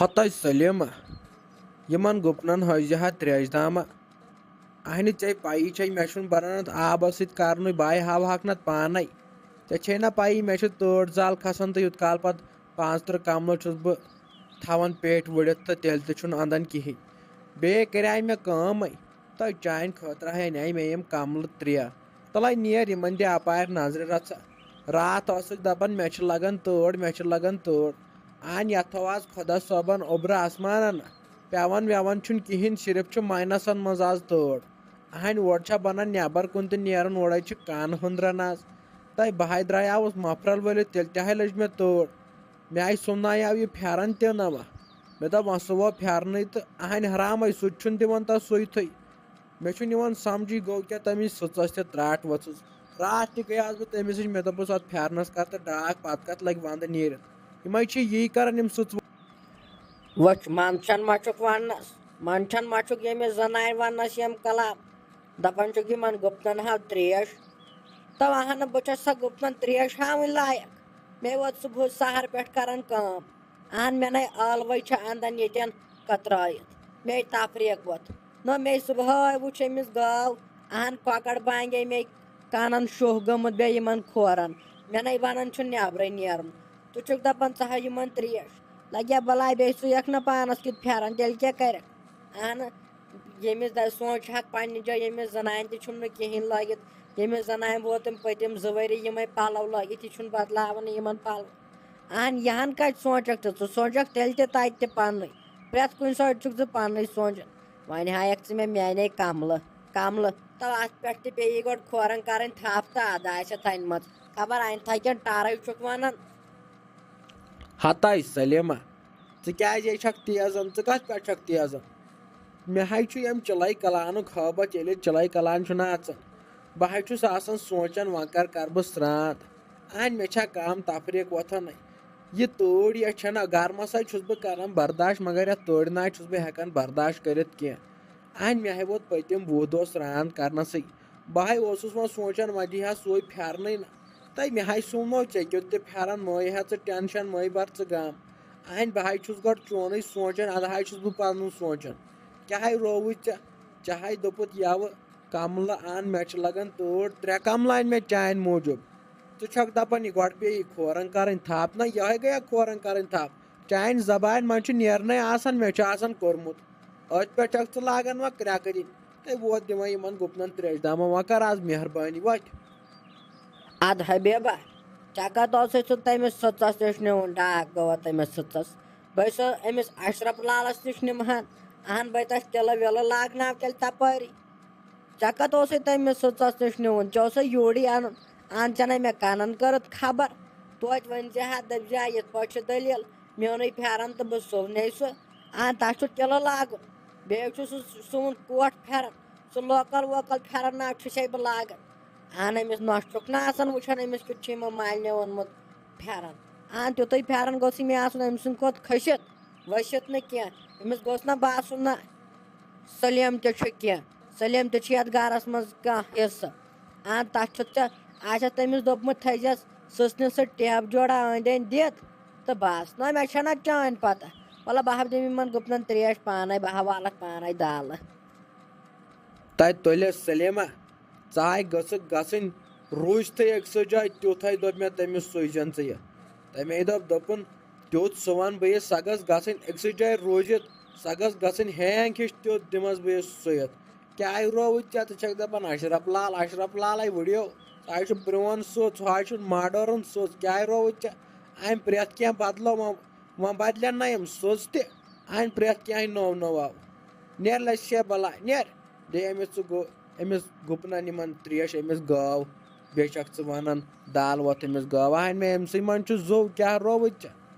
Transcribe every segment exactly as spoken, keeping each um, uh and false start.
ہتاے سلیمہ، یِمن گُپنن ہٲوزِ ہا تریش دامہ۔ اہنہِ ژےٚ پَیی چھے، مےٚ چھُنہٕ بَران اَتھ آبس سۭتۍ کرنُے، بہٕ ہاوہاکھ نتہٕ پانے۔ ژےٚ چھے نا پَیی، مےٚ چھِ تۭر زال کھسان تہٕ یوٗت کال پتہٕ پانٛژترٕہ کملہٕ چھُس بہٕ تھاوان پیٹھۍ وُڑِتھ تہٕ تیٚلہِ تہِ چھُنہٕ اندان کِہیٖنۍ۔ بیٚیہِ کریاے مےٚ کٲمٕے، تۄہہِ چانہِ خٲطرٕ ہاے انے مےٚ یِم کملہٕ ترٛےٚ۔ تَلے نیر، یِمن دِ اپارِ نظرِ رژھا۔ راتھ ٲسٕکھ دپان، مےٚ چھِ لگان تۭر، مےٚ چھِ لگان تۭر۔ اہن، یتھ تھوو آز خۄدا صٲبن اوٚبرٕ آسمانن۔ پٮ۪وان وٮ۪وان چھُنہٕ کِہیٖنۍ، صرف چھُ ماینسن منٛز آز تۭر۔ اہنہِ، اورٕ چھا بنان نٮ۪بر کُن تہِ نیرُن، اورے چھِ کانہٕ ہُنٛدران آز۔ تہٕ بہٕ ہاے درٛایاوُس مفرل ؤلِتھ، تیٚلہِ تہِ ہاے لٔج مےٚ تۭر۔ مےٚ آے سُمنایاو یہِ پھٮ۪رن تہِ نہ وۄنۍ۔ مےٚ دوٚپ، وۄنۍ سُوو پھٮ۪رنٕے تہٕ اہنہِ حرامے، سُہ تہِ چھُنہٕ دِوان تَس سُے تھٕے۔ مےٚ چھُنہٕ یِوان سمجھٕے، گوٚو کیٛاہ تٔمِس سٕژس تہِ ترٛٹھ ؤژھٕس۔ راتھ تہِ گٔیاس بہٕ تٔمِس نِش، مےٚ دوٚپُس، اتھ پھٮ۪رنس کر تہٕ ڈاکھ، پتہٕ کتھ لگہِ ونٛدٕ نیٖرِتھ۔ یِمے چھِ یی کران یِم سٕژ۔ وٕچھ، منٛدچھان ما چھُکھ وننس، منٛدچھان ما چھُکھ ییٚمِس زنانہِ وننس یِم کلام؟ دپان چھُکھ یِمن گُپنن ہاو تریش۔ تو اہنہٕ، بہٕ چھس سۄ گُپنن تریش ہاوٕنۍ لایق؟ مےٚ ووت صبحس سحر پٮ۪ٹھ کران کٲم۔ اہن، مےٚ نے ٲلوے چھِ اندان ییٚتٮ۪ن کترٲیِتھ۔ مےٚ تفریٖق ووت۔ نہ مےٚ صبحٲے وُچھ أمِس گٲو۔ اہن، کۄکر بانگے مےٚ کنن شوہ گٔمٕژ بیٚیہِ یِمن کھورن۔ مےٚ نے ونان چھُ نٮ۪برے نیرُن۔ ژٕ چھُکھ دپان ژٕ ہا یِمن تریش۔ لگیا بلاے، بیٚیہِ سُیکھ نہ پانس کیُتھ پھٮ۪رن، تیٚلہِ کیٛاہ کرکھ؟ اہن، ییٚمِس دَ-، سونٛچہِ ہاکھ پننہِ جایہِ، ییٚمِس زنانہِ تہِ چھُم نہٕ کِہیٖنۍ لٲگِتھ، ییٚمِس زنانہِ ووتُم پٔتِم زٕ ؤری یِمے پلو لٲگِتھ، یہِ چھُنہٕ بدلاوان یِمن پلو۔ اہن، یہِ ہن کتہِ سونٛچکھ ژٕ؟ ژٕ سونٛچکھ تیٚلہِ تہِ تتہِ تہِ پننُے۔ پرٛٮ۪تھ کُنہِ ساتہٕ چھُکھ ژٕ پننُے سونٛچان۔ وۄنۍ ہایکھ ژٕ مےٚ میانے کملہٕ، کملہٕ۔ تو اتھ پٮ۪ٹھ تہِ پیٚیی گۄڈٕ کھورن کرٕنۍ تھپھ تہٕ ادٕ آسہِ تھنہِ منٛز۔ خبر انہِ تھکٮ۪ن ٹارے چھُکھ ونان۔ ہتاے سلیمہ، ژٕ کیازے چھکھ تیزان؟ ژٕ کتھ پٮ۪ٹھ چھکھ تیزان؟ مےٚ ہاے چھُ ییٚمہِ چِلے کلانُک ہٲبتھ، ییٚلہِ چِلے کلان چھُنہٕ اژان۔ بہٕ ہاے چھُس آسان سونٛچان، وۄنۍ کر کر بہٕ سرٛان۔ اہن، مےٚ چھا کم تفریٖق وۄتھان؟ یہِ تۭر یۄس چھےٚ نہ، گرمس ہاے چھُس بہٕ کران برداش، مگر یتھ تۭرِ نہ ہاے چھُس بہٕ ہٮ۪کان برداش کٔرِتھ کینٛہہ۔ اہن، مےٚ ہاے ووت پٔتِم وُہ دۄہ سرٛان کرنسٕے۔ بہٕ ہاے اوسُس وۄنۍ سونٛچان، وۄنۍ دی ہا سُے پھٮ۪رنٕے نہ۔ تہٕ مےٚ ہاے سُونو ژےٚ کیُتھ تہِ پھٮ۪رن، مہٕ ہے ژٕ ٹٮ۪نشن، مہٕ ہے بر ژٕ غم۔ اہن، بہٕ ہاے چھُس گۄڈٕ چونُے سونٛچان، ادٕ ہاے چھُس بہٕ پنُن سونٛچان۔ کیٛاہ ہاے رووُے ژےٚ؟ ژےٚ ہاے دوٚپُتھ یَوٕ کملہٕ اَن، مےٚ چھِ لگان تۭر، ترٛےٚ کملہٕ اَنہِ مےٚ چانہِ موٗجوٗب۔ ژٕ چھکھ دپان یہِ گۄڈٕ پیٚیہِ کھورن کرٕنۍ تھپھ، نہ یِہے گٔیا کھورن کرٕنۍ تھپھ؟ چانہِ زبانہِ منٛز چھُ نیرنَے آسان، مےٚ چھُ آسان کوٚرمُت۔ أتھۍ پٮ۪ٹھ چھکھ ژٕ لاگان وۄنۍ کرٛٮ۪کہٕ دِنۍ۔ تہٕ ووت دِوان یِمن گُپنن تریش دامہ، وۄنۍ کر آز مہربٲنی وۄتھ۔ ادٕ حبیبہ، ژےٚ کتھ اوسُے سُہ تٔمِس سٕژس نِش نیوٗن؟ ڈاکھ گوٚوا تٔمِس سٕژس؟ بہٕ سُہ أمِس اشرف لالس نِش نِمہٕ ہن، اہن بہٕ تس تِلہٕ وِلہٕ لاگناو تیٚلہِ تپٲری۔ ژےٚ کتھ اوسُے تٔمِس سٕژس نِش نیوٗن؟ ژےٚ اوسُے یوٗرٕے انُن، اہن ژےٚ نے مےٚ کنن کٔرٕتھ خبر۔ توتہِ ؤنۍ زِ ہا، دٔپۍ زِ ہا، یِتھ پٲٹھۍ چھِ دٔلیٖل، میونُے پھٮ۪رن تہٕ بہٕ سُونے سُہ۔ اہن تتھ چھُ تِلہٕ لاگُن، بیٚیہِ چھُ سُہ سون کوٹھ پھٮ۪رن، سُہ لوکل ووکل پھٮ۪رن نہ چھُسے بہٕ لاگان۔ اہن أمِس نۄشہِ چھُکھ نہ آسان وٕچھان، أمِس کیُتھ چھُ یِمو مالنہِ اوٚنمُت پھٮ۪رن۔ اہن تیُتُے پھٮ۪رن گوٚژھُے مےٚ آسُن أمۍ سٕنٛدِ کھۄتہٕ کھٔسِتھ ؤسِتھ نہٕ کینٛہہ۔ أمِس گوٚژھ نہ باسُن نہ سلیٖم تہِ چھُ کینٛہہ، سلیٖم تہِ چھُ یتھ گرس منٛز کانٛہہ حصہٕ۔ اہن تتھ چھُکھ ژےٚ، آسٮ۪تھ تٔمِس دوٚپمُت تھٲیزٮ۪س سٕژنہِ سۭتۍ ٹیپ جوڑا أنٛدۍ أنٛدۍ دِتھ تہٕ بس۔ نہ مےٚ چھےٚ نہ چٲنۍ پتہ۔ وَلہٕ بہٕ ہا دِمہٕ یِمن گُپنن تریش پانے، بہٕ ہا والکھ پانے دالہٕ۔ تَتہِ تُلِس سلیمہ، ژٕ ہاے گٔژھٕکھ گژھٕنۍ روٗزتھٕے أکسٕے جایہِ، تیُتھ ہاے دوٚپ مےٚ تٔمِس سُے زٮ۪ن ژٕ یہِ۔ تَمے دوٚپ، دوٚپُن، تیُتھ سُہ وَنہٕ بہٕ یہِ، سۄ گٔژھ گژھٕنۍ أکسٕے جایہِ روٗزِتھ، سۄ گٔژھ گژھٕنۍ ہینگ ہِش، تیُتھ دِمس بہٕ یہِ سُیِتھ۔ کیٛاہ رووُے ژےٚ؟ ژٕ چھَکھ دَپان اشرف لال، اشرف لالے وٕڈیو، سُہ ہاے چھُ پرٛون سُہ، سُہ ہاے چھُنہٕ ماڈٲرٕن سُہ، کیٛاہ رووُے ژےٚ؟ أمۍ پرٛٮ۪تھ کینٛہہ بدلو وۄنۍ، وۄنۍ بدلن نہ یِم سٕژ تہِ، أمۍ پرٛٮ۪تھ کینٛہہ نوٚو نوٚو آو۔ نیر لَسہِ بَلاے، نیر۔ دِ أمِس ژٕ گُ-، أمِس گُپنَن یِمَن ترٛیش، أمِس گٲو۔ بیٚیہِ چھَکھ ژٕ وَنان دال وَتھ أمِس گٲو۔ اَہَن مےٚ أمۍ سٕے منٛز چھُ زوٚو، کیٛاہ رووُے ژےٚ؟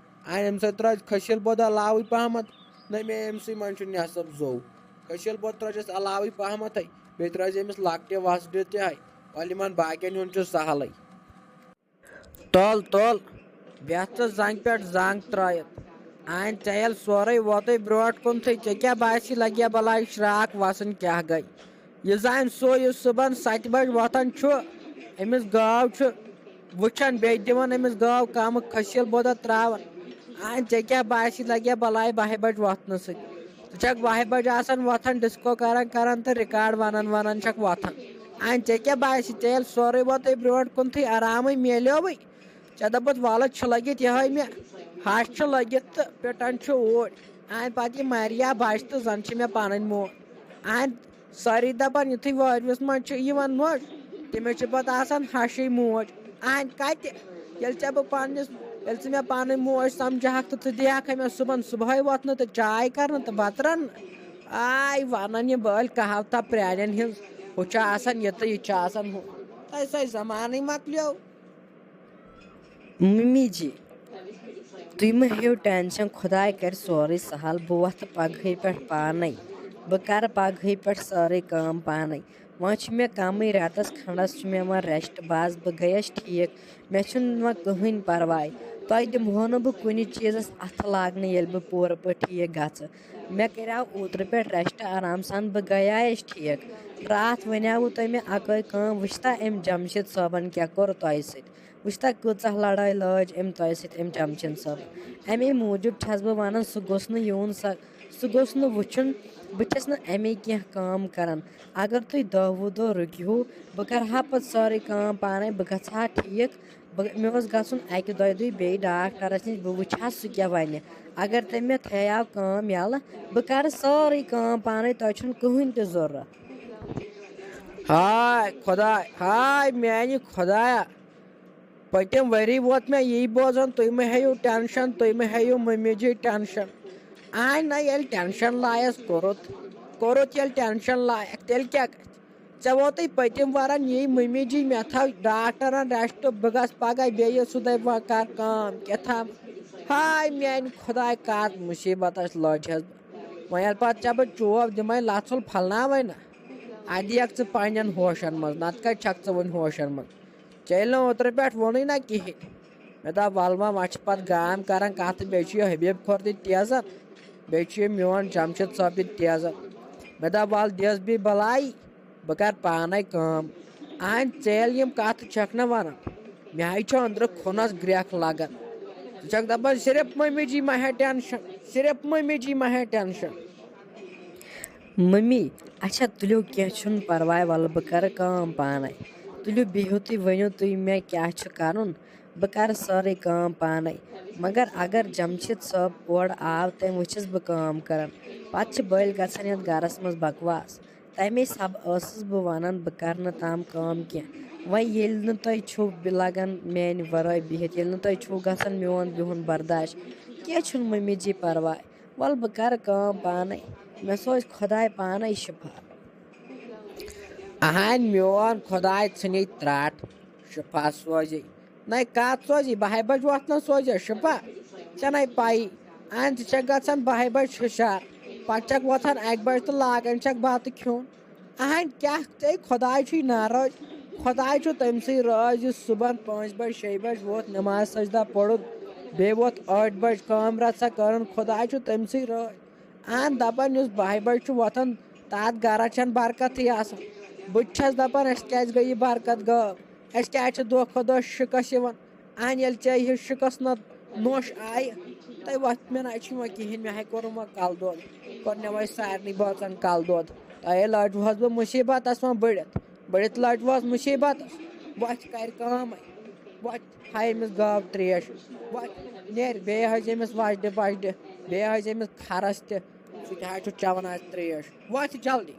اَہَن أمۍ سۭتۍ ترٛٲوِتھ کھٔسیٖل بوٚد علاوٕے پَہمَتھ۔ نہ مےٚ أمۍ سٕے منٛز چھُ نٮ۪صٕف زوٚو۔ کھٔسیٖل بوٚد ترٛٲوزٮ۪س علاوٕے پَہمَتھٕے۔ بیٚیہِ ترٛٲوزِ أمِس لۄکٹہِ وَسڈِ تہِ ہَے۔ وَلہٕ یِمَن باقیَن ہُنٛد چھُ سہلٕے۔ تُل، تُل، بیٚہہ ژٕ زنٛگہِ پٮ۪ٹھ زنٛگ ترٛٲوِتھ۔ اَہَن ژےٚ ییٚلہِ سورُے ووتُے برٛونٛٹھ کُن تھٕے، ژےٚ کیٛاہ باسی لگیا بلاے شراکھ وسٕنۍ کیٛاہ گٔے؟ یہِ زانہِ سُہ یُس صُبحن ستہِ بجہِ وۄتھان چھُ، أمِس گٲو چھُ وٕچھان، بیٚیہِ دِوان أمِس گٲو کمہٕ کھٔسیٖل بوٚدہ ترٛاوان۔ آ، ژےٚ کیٛاہ باسہِ، لگیا بلاے باہہِ بجہِ وۄتھنہٕ سۭتۍ؟ ژٕ چھکھ باہہِ بجہِ آسان وۄتھان، ڈسکو کران کران تہٕ ریکارڈ ونان ونان چھکھ وۄتھان۔ آ، ژےٚ کیٛاہ باسہِ، ژےٚ ییٚلہِ سورُے ووتُے برونٛٹھ کُنتھٕے آرامٕے میلیووٕے، ژےٚ دوٚپُتھ، وَلہٕ چھُ لٔگِتھ یِہوٚے مےٚ، ہَش چھُ لٔگِتھ تہٕ پِٹان چھُ اوٗرۍ۔ آ، پتہٕ یہِ ماریا بچہِ تہٕ زن چھِ مےٚ پنٕنۍ موج۔ آ، سٲری دَپان، یُتھُے وٲرۍوِس منٛز چھُ یِوان نوٚش، تٔمِس چھِ پَتہٕ آسان ہَشٕے موج۔ اَہَنہِ کَتہِ؟ ییٚلہِ ژےٚ بہٕ پنٛنِس، ییٚلہِ ژٕ مےٚ پَنٕنۍ موج سَمجھہَکھ تہٕ ژٕ دِہَکھ مےٚ صُبحن صُبحٲے وۄتھنہٕ تہٕ چاے کَرنہٕ تہٕ بَتہٕ رَننہٕ۔ آے وَنان یہِ بٲلۍ کہاوتہ پرٛانٮ۪ن ہِنٛز، ہُہ چھُ آسان یہِ تہٕ یہِ چھُ آسان ہُہ۔ تۄہہِ سۄے زمانٕے مۄکلیو۔ ممی جی، تُہۍ مہٕ ہیٚیِو ٹٮ۪نشَن، خۄداے کَرِ سورُے سَہَل۔ بہٕ وۄتھٕ پَگہٕے پٮ۪ٹھ پانَے، بہٕ کَرٕ پَگہٕے پٮ۪ٹھ سٲرٕے کٲم پانَے۔ وۄنۍ چھُ مےٚ کَمٕے، رٮ۪تَس کھنٛڈَس چھُ مےٚ وۄنۍ ریسٹ، بَس بہٕ گٔیَس ٹھیٖک، مےٚ چھُنہٕ وۄنۍ کٕہٕنۍ پَرواے۔ تۄہہِ دِمہو نہٕ بہٕ کُنہِ چیٖزَس اَتھٕ لاگنہٕ، ییٚلہِ بہٕ پوٗرٕ پٲٹھۍ ٹھیٖک گژھٕ۔ مےٚ کَریٛاو اوترٕ پٮ۪ٹھ ریسٹ آرام سان، بہٕ گٔیایَس ٹھیٖک۔ راتھ وَنیٛاوُ تۄہہِ مےٚ اَکٲے کٲم، وٕچھتا أمۍ جمشید صٲبَن کیٛاہ کوٚر تۄہہِ سۭتۍ؟ وٕچھ تا، کۭژاہ لڑٲے لٲج أمۍ تۄہہِ سۭتۍ، أمۍ جمشید صٲبن۔ اَمے موٗجوٗب چھَس بہٕ وَنان، سُہ گوٚژھ نہٕ یُن، سۄ، سُہ گوٚژھ نہٕ وٕچھُن۔ بہٕ چھَس نہٕ اَمے کینٛہہ کٲم کران۔ اگر تُہۍ دَہ وُہ دۄہ رُکِہو، بہٕ کرٕ ہا پَتہٕ سٲرٕے کٲم پانَے، بہٕ گژھٕ ہا ٹھیٖک۔ بہٕ، مےٚ اوس گژھُن اَکہِ دۄیہِ دۄہہِ بیٚیہِ ڈاکٹرَس نِش، بہٕ وٕچھِ ہا سُہ کیٛاہ وَنہِ۔ اگر تٔمۍ مےٚ تھایاو کٲم یَلہٕ، بہٕ کرٕ سٲرٕے کٲم پانَے، تۄہہِ چھُنہٕ کٕہٕنۍ تہِ ضوٚرَتھ۔ ہاے خۄداے، ہاے میٛانہِ خۄدایا! پٔتِم ؤری ووت مےٚ یی بوزان، تُہۍ مہٕ ہیٚیِو ٹٮ۪نشَن، تُہۍ مہٕ ہیٚیِو مٔمی جی ٹٮ۪نشَن۔ آے نہ، ییٚلہِ ٹٮ۪نشَن لایَس کوٚرُتھ، کوٚرُتھ ییٚلہِ ٹٮ۪نشَن لایَکھ، تیٚلہِ کیٛاہ گژھِ؟ ژےٚ ووتُے پٔتِم وَرَن یی مٔمی جی، مےٚ تھاو ڈاکٹرَن ریسٹ، بہٕ گژھٕ پَگاہ بیٚیہِ، سُہ دَپہِ وۄنۍ کَر کٲم کیٛاہ تھام۔ ہاے میٛانہِ خۄداے، کَتھ مُصیٖبتَس لٔج حظ بہٕ۔ وۄنۍ ییٚلہِ پَتہٕ ژےٚ بہٕ چوب دِمَے لَژھُل پھَلناوَے نہ، اَدٕ یِکھ ژٕ پنٛنٮ۪ن ہوشَن منٛز، نَتہٕ کَتہِ چھَکھ ژٕ وۄنۍ ہوشَن منٛز؟ ژےٚ ییٚلہِ نہٕ اوترٕ پٮ۪ٹھ ووٚنُے نہ کِہیٖنۍ۔ مےٚ دوٚپ، وَلہٕ وۄنۍ، وۄنۍ چھِ پَتہٕ گام کَران کَتھ، بیٚیہِ چھُ یہِ حبیٖب کھۄر تہِ تیزَر، بیٚیہِ چھُ یہِ میون جمشید صٲب تہِ تیزَر۔ مےٚ دوٚپ، وَلہٕ دِس بیٚیہِ بَلایی، بہٕ کَرٕ پانَے کٲم۔ اَہَن ژےٚ ییٚلہِ یِم کَتھٕ چھَکھ نہ وَنان، مےٚ ہَے چھُ أنٛدرٕ خوٗنَس گرٛٮ۪کھ لَگان۔ ژٕ چھَکھ دَپان، صرف مٔمی جی ما ہےٚ ٹٮ۪نشَن، صرف مٔمی جی ما ہےٚ ٹٮ۪نشَن۔ مٔمی، اچھا تُلِو، کینٛہہ چھُنہٕ پَرواے، وَلہٕ بہٕ کَرٕ کٲم پانَے۔ تُلِو بِہِو تُہۍ، ؤنِو تُہۍ مےٚ کیٛاہ چھُ کَرُن، بہٕ کَرٕ سٲرٕے کٲم پانَے۔ مگر اگر جمشید صٲب اورٕ آو، تٔمۍ وٕچھِس بہٕ کٲم کَران، پَتہٕ چھِ بٔلۍ گژھان یَتھ گَرَس منٛز بکواس۔ تَمے سب ٲسٕس بہٕ وَنان، بہٕ کَرٕ نہٕ تام کٲم کینٛہہ۔ وۄنۍ ییٚلہِ نہٕ تۄہہِ چھُو بِ-، لَگان میٛانہِ وَرٲے بِہِتھ، ییٚلہِ نہٕ تۄہہِ چھُو گژھان میون بِہُن برداش، کینٛہہ چھُنہٕ مٔمی جی پَرواے۔ وَلہٕ بہٕ کَرٕ کٲم پانَے، مےٚ سوزِ خۄداے پانَے شِفا۔ اہانۍ میون خۄداے ژھٕنے ترٛٹھ، شِفا سوزے۔ نَے کَتھ سوزی، بَہہِ بَجہِ وۄتھنَس سوزے شِفا؟ ژےٚ نَے پَیی، اَہَن ژٕ چھَکھ گژھان بَہہِ بَجہِ ہُشار، پَتہٕ چھَکھ وۄتھان اَکہِ بَجہِ تہٕ لاگان چھَکھ بَتہٕ کھیوٚن۔ اہن کیٛاہ ژے، خۄداے چھُے ناراض۔ خۄداے چھُ تٔمۍ سٕے رٲض یُس صُبحن پانٛژِ بجہِ، شیٚیہِ بجہِ ووت، نماز سجدہ پوٚرُکھ، بیٚیہِ ووت ٲٹھِ بجہِ کٲم رژھا کٔرٕن۔ خۄداے چھُ تٔمۍ سٕے رٲض۔ اہن دپان یُس بَہہِ بجہِ چھُ وۄتھان، تتھ گرس چھنہٕ برکتٕے آسان۔ بہٕ تہِ چھس دپان، اسہِ کیازِ گٔے یہِ برکت غٲب؟ اسہِ کیازِ چھِ دۄہ کھۄتہٕ دۄہ شِکس یِوان؟ اہن ییٚلہِ ژےٚ یہِ شِکس نہ نوٚش آیہِ، تۄہہِ وۄتھِ مےٚ نہ چھُ وۄنۍ کِہیٖنۍ، مےٚ ہَے کوٚرُم وۄنۍ کَلہٕ دود، کوٚر مےٚ وۄنۍ سارنٕے بٲژَن کَلہٕ دود۔ تۄہے لٔجوٕ حظ بہٕ مُصیٖبتَس وۄنۍ بٔڑِتھ، بٔڑِتھ لٔجوٕ حظ مُصیٖبتَس۔ وۄتھِ کَرِ کٲمَے، وۄتھِ ہاے أمِس گاو ترٛیش، وۄتھِ نیرِ بیٚیہِ حظ أمِس وَجڈِ پَجڈِ، بیٚیہِ حظ أمِس کھَرَس تہِ، سُہ تہِ حظ چھُ چٮ۪وان آز ترٛیش۔ وۄتھِ جلدی۔